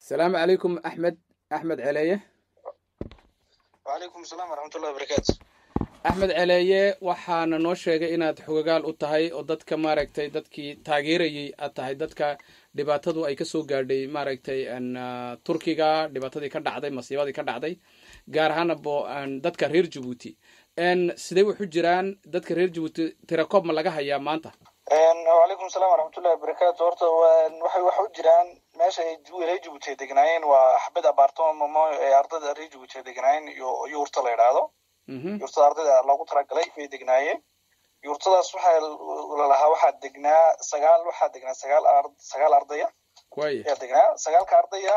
Asalaamu calaykum, Axmed, Axmed Celeeye. Wacalaykum asalaam waraxmatullahi wabarakaatu. Axmed Celeeye, waxaana noo sheegay inaad xogagaal u tahay oo dadka maaragtay dadkii taageerayey aad tahay, dadka dhibaatadu ay kasoo gaadhay maaragtay Turkiga, dhibaatadii ka dhacday, masiibadii ka dhacday, gaar ahaana bo dadka reer Jabuuti. Sidee waxu jiraan dadka reer Jabuuti? Tirakoob ma laga hayaa maanta? Wacalaykum asalaam waraxmatullahi wabarakaatu. Horta waxay wax u jiraan, meesha ay reer Jabuuti ay degnaayeen waa xabad abaartamo ee ardayda reer Jabuuti ay degnaayeen iyo yuurta la idhaahdo, yuurtada ardayda loogu talagalay bay degnaayeen. Yuurtadaas waxaa lalahaa waxaa degnaa sagaal, waxaa degnaa sagaal, sagaal ardaya ayaa degnaa. Sagaalka ardaya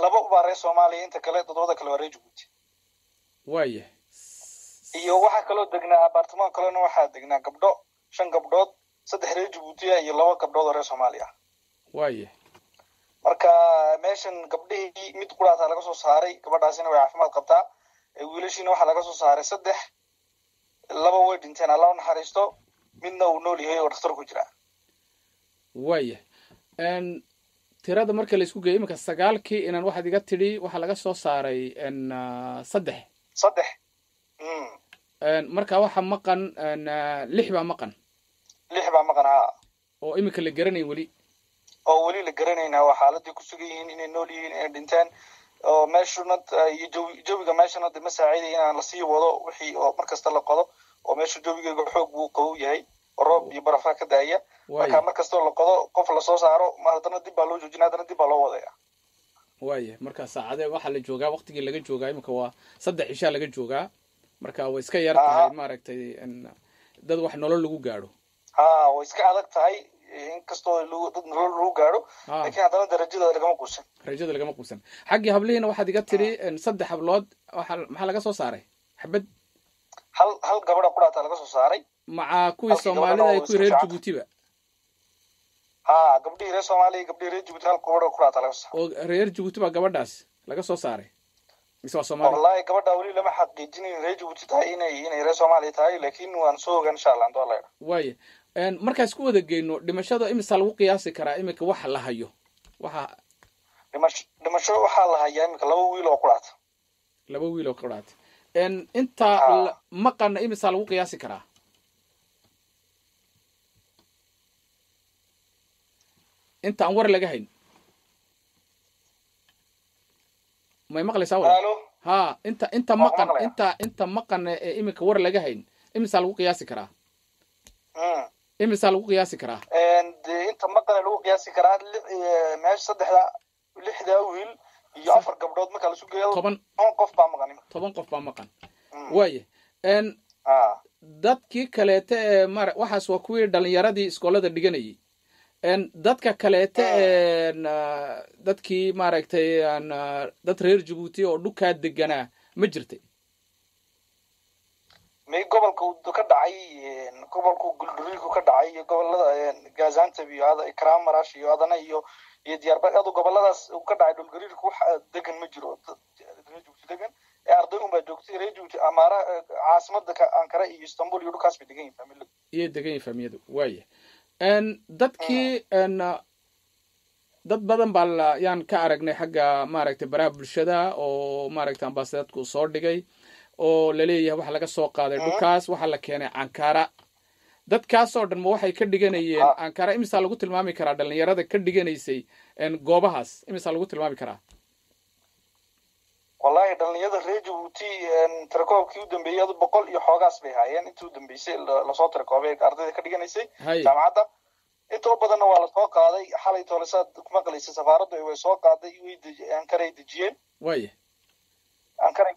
laba baa reer Soomaaliya, inta kale toddobada kale waa reer Jabuuti. Iyo waxaa kaloo degnaa abartament kalena, waxaa degnaa gabdho, shan gabdhood, saddex reer Jabuutiya iyo laba gabdhood oo reer Soomaaliya. Marka meeshan gabdhihii mid quraataa laga soo saaray, gabadhaasina way caafimaad qabtaa. Wiilashiina waxaa laga soo saaray saddex, laba way dhinteen, Alla u naxariisto, midna uu nool yahay oo dhakhtar ku jira. Waaya, tirada marka la isku geeyo iminka sagaalkii inan waxaad iga tidhi waxaa laga soo saaray saddex. Saddex. Marka waxa maqan lix baa maqan. Lix baa maqan, ha. Oo iminka la garanayn weli. Oo weli la garanayna waa xaaladii ku sugan yihiin, inay nool yihiin, inay dhinteen, oo meeshuna iyo jawi, jawiga meeshana de ma saaciidaya inaan lasii wado wixii oo mar kasta la qodo, oo meeshu jawigeega xoog buu qabow yahay oo roob iyo barafaa ka daaya. Marka mar kastoo la qodo, qof lasoo saaro, haddana dib baa loo joojina, haddana dib baa loo wadaya. Waaya, marka saacadee waxaa la joogaa, waqtigii laga joogaa iminka waa 3 cishaa laga joogaa, marka way iska yar tahay maaragtay dad wax nolol lagu gaadho. Ha, way iska adag tahay inkastoo dad nolol lagu gaadho, lakin haddana darajada lagama quusan. Rajada lagama quusan. Xaggii hablihiina waxaad iga tidhi saddex hablood, waxa maxaa laga soo saaray? Xabad? Hal gabadha quraata laga soo saaray. Maca kuwii Soomaalida iyo kuwii reer Jabuutiba? Ha, gabdhihii reer Soomaaliya, gabdhihii reer Jabuuti, hal gabadha quraata laga soo saaray. Oo reer Jabuuti baa gabadhaas laga soo saaray mise waa Soomaali? Wallahi gabadha weli lama xaqiijin inay reer Jabuuti tahay, inay reer Soomaaliya tahay, laakiin waan soo ogaan insha Allah andoo la. Waaya, markaa isku wada geyno dhimashada imisaa lagu qiyaasi karaa iminka waxa la hayo waxa? Dhimasho waxaa la hayaa iminka laba wiil oo quraata. Laba wiil oo quraata. Inta maqana imisaa lagu qiyaasi karaa? Inta aan war laga hayn, may maqlaysaa wala? Ha, inta maqan, inta maqan ee iminka war laga hayn imisaa lagu qiyaasi karaa? Imisaa lagu qiyaasi karaa? Inta maqane lagu qiyaasi karaa meesha saddexda, lixdaa wiil iyo afar gabdhood marka lasu geeyo 10. 10 qof baa maqan. 10 qof baa maqan. Waaya, dadkii kaleete ee mara waxaas waa kuwii dhalinyaradii iskoolada dhiganayay. Dadka kaleete, dadkii maaragtay dad reer Jabuuti oo dhukaa deganaa ma jirtay? May, gobolka uu ka dhacay, gobolku gulduriilku ka dhacay iyo gobolada Gaziantep iyo Kahramanmaraş iyo Adana iyo Diyarbakir, adu goboladaas uu ka dhacay dhulgariirku, wax degan ma jiro reer Jabuuti degan ee arday un baa joogtay reer Jabuuti. Amaara caasimada Ankara iyo Istanbul iyo dhulkaas bay degan yihin familadu. Iyay degan yihin famiyadu. Waaya, dadkii dad badan baa la yaan ka aragnay xagga maaragtay baraha bulshada oo maaragtay ambaasadadku soo dhigay oo laleeyahay waxa laga soo qaaday dhulkaas, waxaa la keenay Ankara. Dadkaasoo dhan ma waxay ka dhiganayeen Ankara? Imisaa lagu tilmaami karaa dhalinyarada ka dhiganaysay goobahaas? Imisaa lagu tilmaami karaa? Wallahi dhalinyarada reer Jabuuti tirakoobkii u dambeeyey adu 100 iyo xoogaas bay haayeen intii u dambeysay lasoo tirakoobay ardayda ka dhiganaysay jaamacadda. Inta u badanna waa lasoo qaaday xalay toole, saad ku maqlaysay safaaraddu way soo qaaday, way Ankaray dejiyeen. Ankara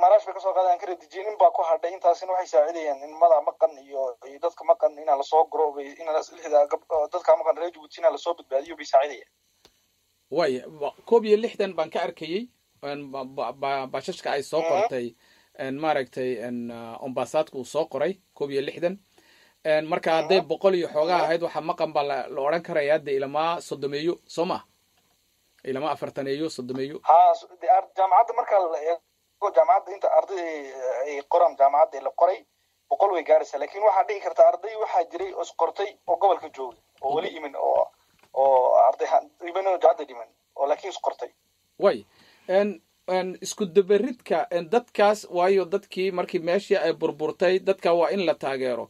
Marash bay kasoo qaaday, Ankara dejiyeen. In baa ku hadhay, intaasina waxay saacidayeen inmada maqan iyo dadka maqan inaa lasoo guro bay, inaa lixda dadka maqan reer Jabuuti inaa lasoo badbaadiyo bay saacidayeen. Waaya, 61 baan ka arkayey bashashka ay soo qortay maaragtay ambasaadka uu soo qoray, 61. Marka hadday 100 iyo xoogaa ahayd, waxaa maqan baa la odhan karayaa dee ilamaa soddomeeyo, soo ma? Ilamaa afartaneeyo, soddomeeyo. Ha, jaamacadda marka la eego, jaamacadda inta arday ay qoran jaamacadda la qoray 100 way gaaraysaa, lakin waxaa dhihi karta arday waxaa jiray oo isqortay oo gobolka joogay oo weli imin oo arday imin oo jaamacadda dhiman. oo laakiin isqortay. Way isku dabaridka dadkaas, waayo dadkii markii meeshii ay burburtay, dadka waa in la taageero.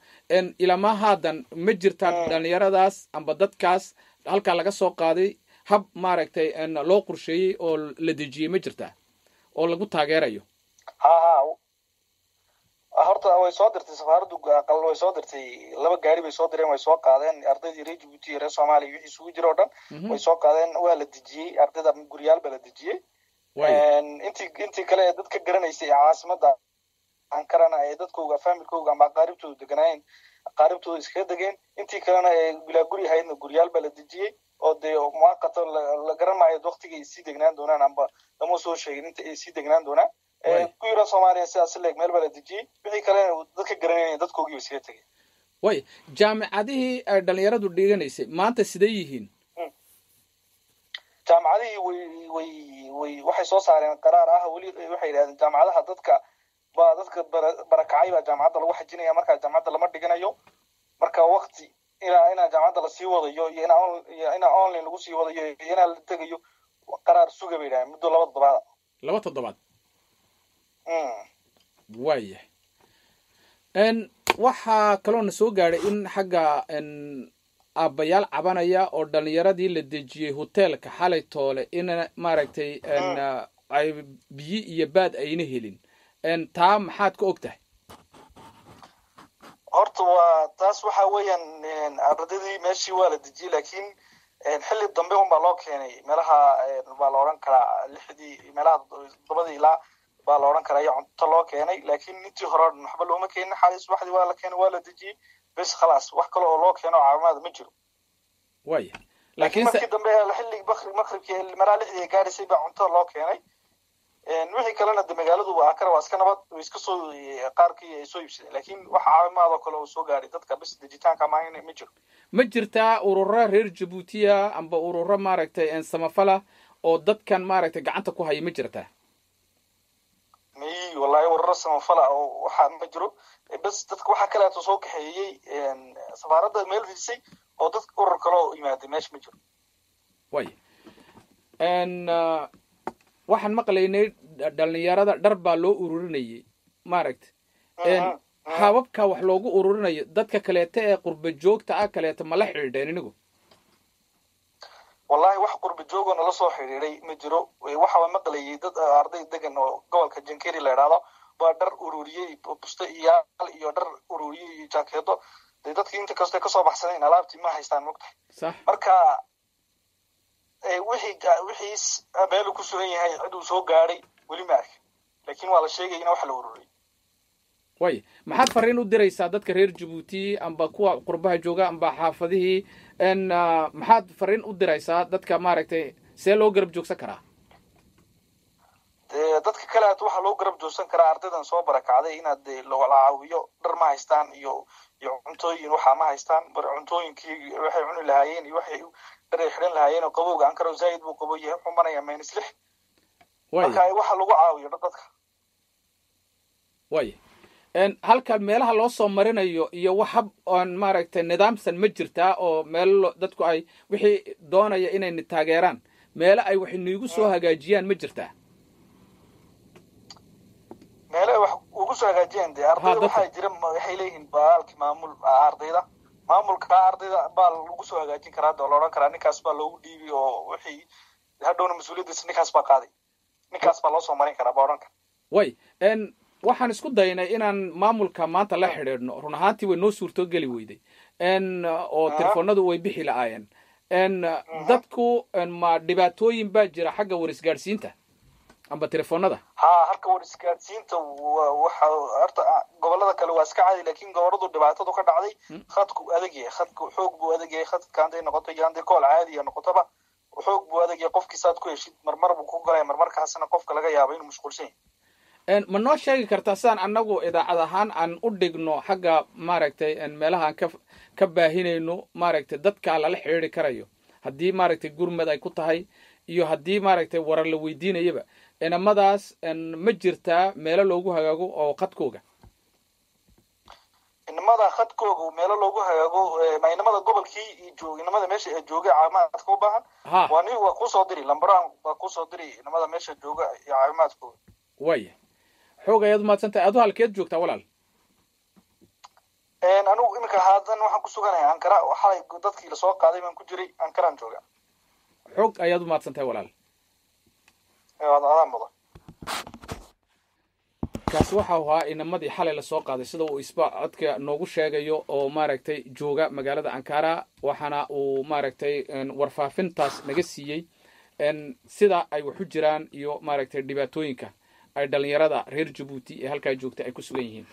Ilamaa haadan ma jirtaa dhalinyaradaas amba dadkaas halkaa laga soo qaaday hab maaragtay loo qorsheeyey oo la dejiyey ma jirtaa oo lagu taageerayo? Ha ha, horta way soo dirtay safaaraddu, aqal way soo dirtay, 2 gaari bay soo direen, way soo qaadeen ardaydii reer Jabuuti iyo reer Soomaaliya wixii isugu jira oo dhan way soo qaadeen, waa la dejiyey ardayda, guryaal baa la dejiyey. Intii kale ee dadka garanaysay ee caasimadda Ankarana ee dadkooga, familkooga ama aqaaribtooda deganaayeen, aqaaribtooda iskaga degeen. Intii kalena ee bilaa guri ahaydna guryaal baa la dejiyey oo dee muaqato, la garan maayo waqtiga ay sii degnaan doonaan, amba lama soo sheegin inta ay sii degnaan doonaan. Ku yara Soomaaliya sidaas leeg meel baa la dejiyey, wixii kalena dadka garanayna dadkoogii ba iskaga tegeen. Way jaamicadihii ay dhalinyaradu dhiganaysay maanta sidee yihiin? Jaamacadihii way waxay soo saareen qaraar ah weli, waxay yidhahdeen jaamacadaha dadka baa dadka barakacay baa jaamacadda lagu xajinaya, markaa jaamacadda lama dhiganayo. Marka waqti ilaa inaa jaamacadda lasii wadayo iyo inaa online lagu sii wadayo iyo inaa la tegayo qaraar suga bay yidhahdeen muddo 2 toddobaad. 2 toddobaad. Waayahay. Waxaa kaloo na soo gaadhay in xagga aabbayaal cabanaya oo dhalinyaradii la dejiyey hoteelka xalay toole in maaragtay ay biyo iyo baad ayna helin. Taa maxaad ka og tahay? Horta waa taas, waxa weeyaan ardaydii meeshii waa la dejiyey, laakiin xilli dambe unbaa loo keenay, meelaha baa la odhan karaa 6dii, meelaha 7dii ilaa baa la odhan karaa iyo cunto loo keenay, laakiin intii hore o dhan waxba looma keenin. Xalay subaxdii waa la keenay, waa la dejiyey, bes khalaas, wax kale oo loo keeno caawimaad ma jiro. Waya laakiin markii dambe xilli maqribkii meelaha 6dii ay gaadhaysay baa cunto loo keenay. Wixii kalena de magaaladu waa Ankara, waa iska nabad, way iska soo qaarkii ay soo iibsadeen, laakiin wax caawimaad oo kale oo soo gaadhay dadka bes dejitaanka maahan ma jiro. Ma jirtaa ururo reer Jabuutiya amba ururo maaragtay samafala oo dadkan maaragtay gacanta ku haya, ma jirtaa? May, wallahi ururo samafala oo waxaa ma jiro. Bes dadka waxaa kaleeto soo kaxeeyey safaaradda meel dejisay oo dad urur kale oo yimaaday meesha ma jiro. Way waxaan maqlaynay dhalinyarada dhar baa loo ururinayay maaragta, hababka wax loogu ururinayo dadka kaleeta ee qurba joogta ah kaleeta ma la xidhiidheen inigu? Wallahi wax qurba joogoo nala soo xidhiidhay ma jiro. Waxaa maqlayay dad arday degan oo gobolka Jankeri la idhaahdo baa dhar ururiyey, buste iyaal iyo dhar ururiyey iyo jaakeedo. Dee dadkii inta kastoo kasoo baxsadeen alaabtii ma haystaan, mogtahay. Marka wixiis meelu ku sugan yahay cid uu soo gaadhay weli ma arkin, laakiin waa la sheegaya in wax la ururiyey. Way maxaad fariin u diraysaa dadka reer Jabuuti amba kuwa qurbaha jooga amba xaafadihii, maxaad fariin u diraysaa dadka maaragtay, see loo garab joogsan karaa? Dadka kale at waxaa loo garab joogsan karaa ardaydan soo barakacday inaad la caawiyo. Dhar ma haystaan iyo cuntooyin waxaa ma haystaan, cuntooyinkii waxay cuni lahaayeen iyo waxay dhar ay xidhan lahaayeen oo qabowga Ankara zaa'id buu qabow yahay, wuxuu marayaa -6. Marka waxa lagu caawiyo dadka. Way halka meelaha loo soo marinayo iyo wax hab oon maaragtay nidaamsan ma jirtaa oo meel dadku ay wixii doonaya inay taageeraan meelo ay wax niigu soo hagaajiyaan ma jirtaa? Meelo ay wax ugu soo hagaajiyaan dee ardayda waxaa jira, waxay leeyihiin baalki maamul ardayda, maamulka ardayda baa lagu soo hagaajin karaa, doo la odhan karaa ninkaas baa loogu dhiibi oo wixii hadhowna mas-uuliyaddiisa ninkaas baa qaaday, ninkaas baa loo soo marin karaa baa odhan kara. Way waxaan isku daynay inaan maamulka maanta la xidhiidhno, run ahaantii way noo suurtoo geli weyday oo telefoonadu way bixi la'aayeen. Dadku ma dhibaatooyin baa jira xagga warisgaadhsiinta amba telefoonada? Ha, halka warisgaadhsiinta waxa horta gobolada kale waa iska caadi, laakiin goboladu dhibaatadu ka dhacday khadku adag yahay, khadku xoog buu adag yahay, khadka hadday noqoto iyo hadday kool caadiya noqotoba xoog buu adag yahay. Qofkiisaad ku heshid marmar buu ku galaya, marmarkaasna qofka laga yaabo inuu mashquulsan yahay. Ma noo sheegi kartaa sidaan annagu idaacad ahaan aan u dhigno xagga maaragtay meelaha aan ka baahinayno maaragtay dadka lala xidhiidri karayo haddii maaragtay gurmad ay ku tahay iyo haddii maaragtay warar la weydiinayaba inamadaas, ma jirtaa meelo loogu hagaago oo khadkooga? Inamada Inamada khadkooga meelo loogu hagaago, ma inamada gobolkii joog, inamada meesha jooga caafimaadka u baahan? Waa ni, waa kuusoo diri lambarahan, waa kuusoo diri inamada meesha jooga iyo caafimaadkooga. Waaya, xoog ayaad umahadsantahay. Adu halkeed joogtaa, walaal? Anigu iminka haadan waxaan ku suganahay Ankara. Xalay dadkii lasoo qaaday baan ku jiray, Ankaraan jooga. Xoog ayaad umahadsantahay, walaal. Adaa mudan. Kaasi waxa uu ahaa inamadii xalay lasoo qaaday, sida uu isba codka noogu sheegayo, oo maaragtay jooga magaalada Ankara, waxaana uu maaragtay warfaafintaas naga siiyey sida ay waxu jiraan iyo maaragtay dhibaatooyinka ay dhalinyarada reer Jabuuti ee halkaa joogta ay ku sugan yihiin.